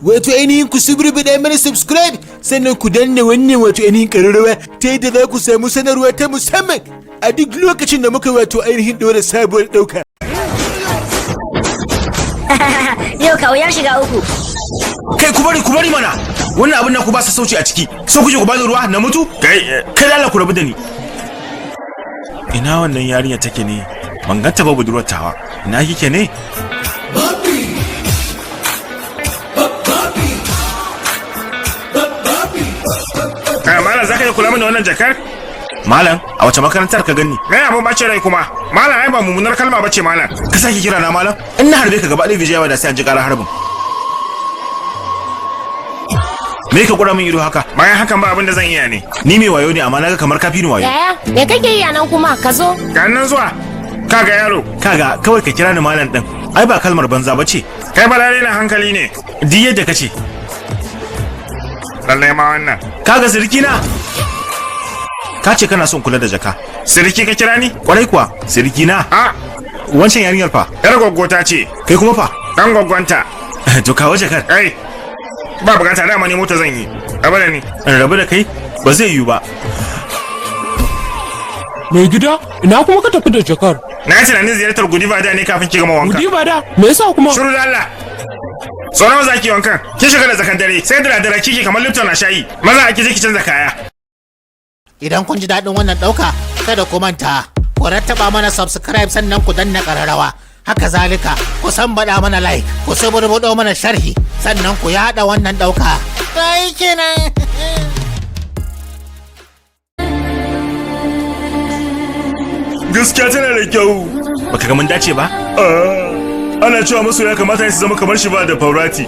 Wato ainihin ku suburbuɗa mana subscribe, sannan ku danna wannan wato ainihin ƙararrawa ta yadda za ku samu sanarwa ta musamman a duk lokacin da muka wato ainihin ɗora sabuwar ɗauka. Yau kawo ya shiga uku. Kai, ku bari, ku bari mana. Wannan abin naku ba sa sauci a ciki. So kuke ku bani ruwa na mutu? Kai, kai, Allah ku rabu da ni. Ina wannan yarinya take ne? Ban ganta ba, budurwar tawa. Ina kike ne? Malam, za ka iya kula mana wannan jakar? Malam, a wace makarantar ka gani? Me abun bacin rai kuma? Malam ai ba mummunar kalma bace, malam. Ka sake kira na malam? In na harbe ka gaba ɗaya Vijaya da sai an ji ƙarar harbin. Me ka kura min ido haka? Bayan hakan ba abin da zan iya ne. Ni mai wayo ne, amma naga kamar kafi ni wayo. Yaya, me kake yi a nan kuma? Ka zo. Ga nan zuwa. Kaga yaro. Kaga, kawai ka kira ni malam din. Ai ba kalmar banza bace. Kai balare na hankali ne. Duk yadda kace. Lallai ma wannan. Kaga sirki na. Ka ce kana son kula da jaka. Sirki ka kira ni? Kwarai kuwa, sirki na. A, wancan yarinyar fa? Yar gwaggota ce. Kai kuma fa? Dan gwaggwanta. To kawo jakar. Kai. Ba bukata, dama ne mota zan yi. Rabu da ni. In rabu da kai? Ba zai yiwu ba. Mai gida, ina kuma ka tafi da jakar? Na yi tunanin ziyartar Gudiba da ne kafin ki gama wanka. Gudiba da? Me yasa kuma? Shiru da Allah. Sau nawa za ki wankan? Kin shiga da zakar dare, sai da dare kike kamar Lipton na shayi. Maza ake je ki canza kaya. Idan kun ji daɗin wannan ɗauka, kada ku manta, ku rattaba mana subscribe, sannan ku danna ƙararrawa. Haka zalika, ku sambaɗa mana like, ku suburbuɗo mana sharhi, sannan ku yaɗa wannan ɗauka. Kai kenan. Gaskiya tana da kyau. Baka ga mun dace ba? Ana cewa masoya kamata su zama kamar shi ba da Faurati.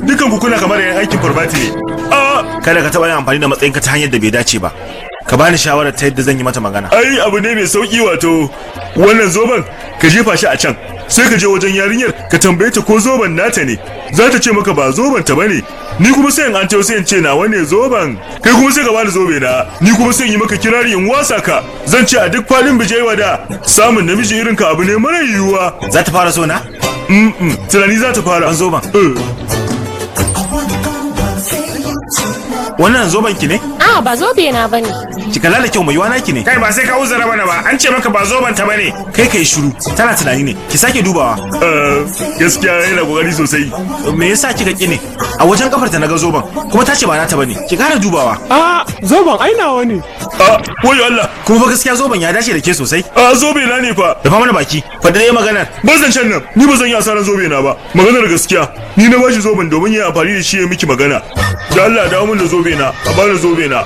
Dukan ku kuna kamar yan aikin Faurati ne. Kada ka taɓa yin amfani da matsayinka ta hanyar da bai dace ba. Ka bani shawarar ta yadda zan yi mata magana. Ai abu ne mai sauki, wato wannan zoben ka jefa shi a can, sai ka je wajen yarinyar ka tambaye ta ko zoben nata ne. Za ta ce maka ba zoben ta bane. Ni kuma sai in an tayo sai in ce nawa ne zoben. Kai kuma sai ka bani zobe na. Ni kuma sai in yi maka kirari in wasa ka. Zan ce a duk falin Bijaiwa da samun namiji irin ka abu ne mara yiwuwa. Za ta fara so na? Tunani za ta fara. Ban zoben. Wannan zoben ki ne? A, ba zobe na bane. Ki kalla da kyau, mai yiwa naki ne. Kai, ba sai ka uzura mana ba. An ce maka ba zoben ta bane. Kai, kai shiru. Tana tunani ne. Ki sake dubawa. Gaskiya yana kokari sosai. Me yasa kika ki ne? A wajen kafar ta naga zoben, kuma ta ce ba nata bane. Ki kara dubawa. A, zoben ai nawa ne. A, wayo Allah. Kuma fa gaskiya zoben ya dace da ke sosai. A, zobe na ne fa. Rufa mana baki. Faɗi dai maganar. Ba zancen nan, ni ba zan yi asarar zobe na ba. Maganar gaskiya, ni na bashi zoben domin ya amfani da shi ya miki magana. Da Allah dawo min da zobe na, a bani zobe na.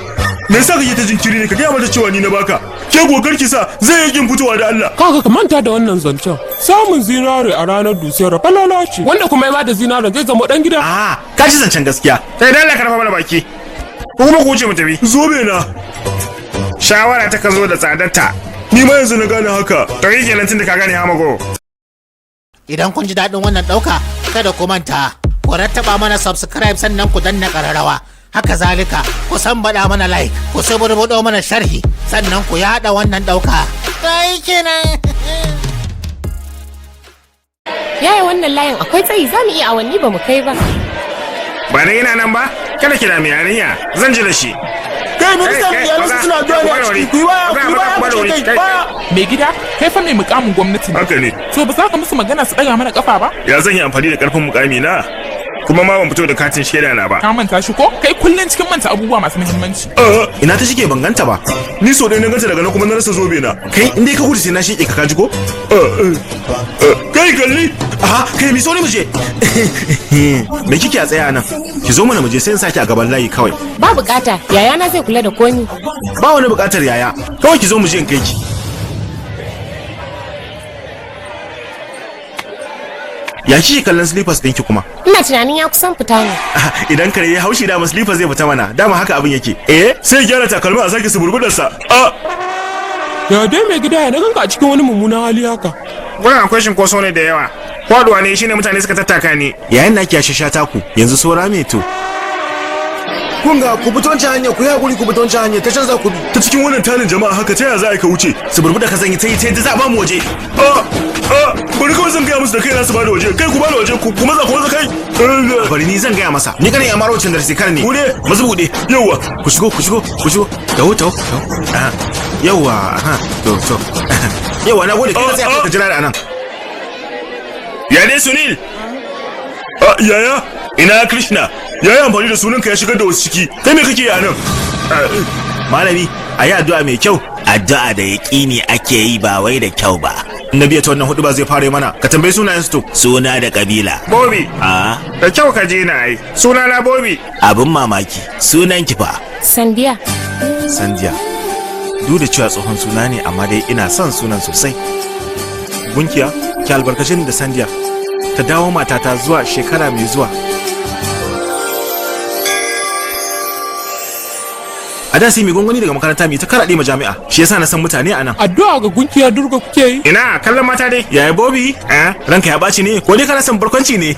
Me yasa kake ta jinkiri ne? Ka gaya mata cewa ni na baka. Ke gokar ki sa zai yi kin fitowa da Allah. Kaga, ka manta da wannan zancen. Samun zinare a ranar dusiyar falala ce. Wanda kuma ya bada zinaren zai zama dan gida. A, ka ji zancen gaskiya. Kai da Allah ka rufa mana baki. Ko kuma ku wuce mu tafi. Zobe na. Shawara ta kan zo da tsadarta. Ni ma yanzu na gane haka. To yi kenan tunda ka gane hamago. Idan kun ji daɗin wannan ɗauka, kada ku manta, ku rattaba mana subscribe, sannan ku danna ƙararrawa. Haka zalika, ku sambaɗa mana like, ku suburbuɗo mana sharhi, sannan ku yaɗa wannan ɗauka. Kai kenan. Yaya, wannan layin akwai tsayi, za mu iya awanni ba mu kai ba. Ba dai yana nan ba? Kada ki dami yarinya. Zan ji da shi. Kai minista, iyalansu suna zuwa ne a ciki, ku yi baya, ku yi baya, ku ce kai baya. Mai gida, kai fa mai mukamin gwamnati ne. Haka ne. To ba za ka musu magana su ɗaga mana kafa ba? Ya zan yi amfani da karfin mukami na? Kuma ma ban fito da katin shaida na ba. Ka manta shi ko? Kai kullum cikin manta abubuwa masu muhimmanci. Ina ta shige, ban ganta ba. Ni so ɗaya na ganta, daga nan kuma na rasa zobe na. Kai, in dai ka gudu sai na sheke ka, kaji ko? Kai, kalli. Aha, kai mi sauri mu je. Me kike a tsaya nan? Ki zo mana mu je, sai in saki a gaban layi kawai. Ba bukata, yayana zai kula da komi. Ba wani bukatar yaya. Kawai ki zo mu je in kai ki. Ya kike kallon slippers ɗinki kuma? Ina tunanin ya kusan fita ne. Idan kare ya haushi dama slippers zai fita mana. Dama haka abin yake. Eh? Sai gyara takalma a sake suburbudarsa. A, Ya dai mai gida, ya na ganka a cikin wani mummunan hali haka? Gurin akwai shinkoso ne da yawa. Kwaduwa ne shine mutane suka tattaka ni. Yayin naki ya shasha taku, yanzu saura me to? Kun ga, ku bi ta wancan hanya, ku yi hakuri, ku bi ta wancan hanya, ta canza ku bi. Ta cikin wannan tarin jama'a haka ta yaya za a yi ka wuce? Suburbuda ka zanyi ta yi ta yadda za a ba mu waje. A, a. Bari kawai zan gaya musu da kai na su bada waje. Kai ku bada waje, ku maza ku maza kai. Bari ni zan gaya masa. Ni kanin Amaro da Sikar ne. Bude. Mazu bude. Yawwa. Ku shigo, ku shigo, ku shigo. Taho, taho, taho. Aha. Yawwa, aha. To, to. Yawwa, na gode. Kai ka tsaya ka jira da anan. Ya dai Sunil? Ah, yaya, ina Krishna. Ya yi amfani da sunanka ya shigar da wasu ciki. Kai me kake yi a nan? Malami, a yi addu'a mai kyau. Addu'a da yaƙini ake yi ba wai da kyau ba. Na biya ta wannan hudu ba zai fara yi mana. Ka tambayi sunayen su to. Suna da kabila. Bobby. A Da kyau ka je na ai. Suna na Bobby. Abin mamaki. Sunan ki fa. Sandiya. Sandiya. Duk da cewa tsohon suna ne, amma dai ina son sunan sosai. Gunkiya, ki albarkace ni da Sandiya. Ta dawo matata zuwa shekara mai zuwa. A da sai mai gwangwani daga makaranta mai ta karaɗe ma jami'a. Shi yasa na san mutane a nan. Addu'a ga gunkiya Durga kuke yi? Ina kallon mata dai. Yaya Bobby? Eh? Ranka ya ɓaci ne? Ko dai kana son barkwanci ne?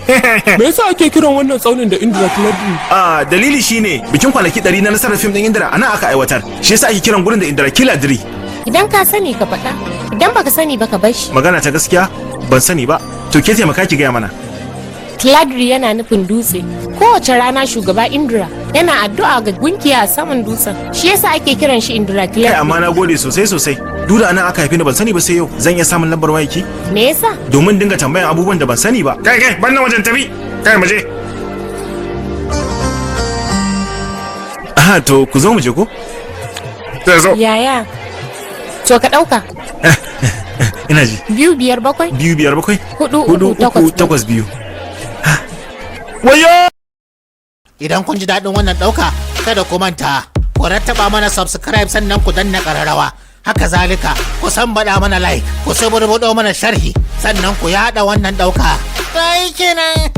Me yasa ake kiran wannan tsaunin da Indra Kiladri? Ah, dalili shine bikin kwanaki 100 na nasarar fim din Indra ana aka aiwatar. Shi yasa ake kiran gurin da Indra Kiladri. Idan ka sani ka faɗa, idan baka sani ba ka bar shi. Magana ta gaskiya ban sani ba. To ke taimaka ki gaya mana. Kiladri yana nufin dutse. Kowace rana shugaba Indra yana addu'a ga gunkiya a saman dutsen. Shi yasa ake kiran shi Indra Kai Kiladri. amma na gode sosai sosai. Duk da anan aka haife ni ban sani ba sai yau. Zan iya samun lambar wayarki? Me yasa? Domin dinga tambayan abubuwan da ban sani ba. Kai kai, ban nan wajen tafi. Kai mu je. Aha, to ku zo mu je ko? Zai zo. Yaya? To ka ɗauka. Ina ji. 257. 257. 4 4 3 3 8 8 2. Wayo! Idan kun ji daɗin wannan ɗauka, kada ku manta, ku rattaba mana subscribe sannan ku danna ƙararrawa. Haka zalika, ku sambaɗa mana like, ku suburbuɗo mana sharhi, sannan ku yaɗa wannan ɗauka. Kai kenan.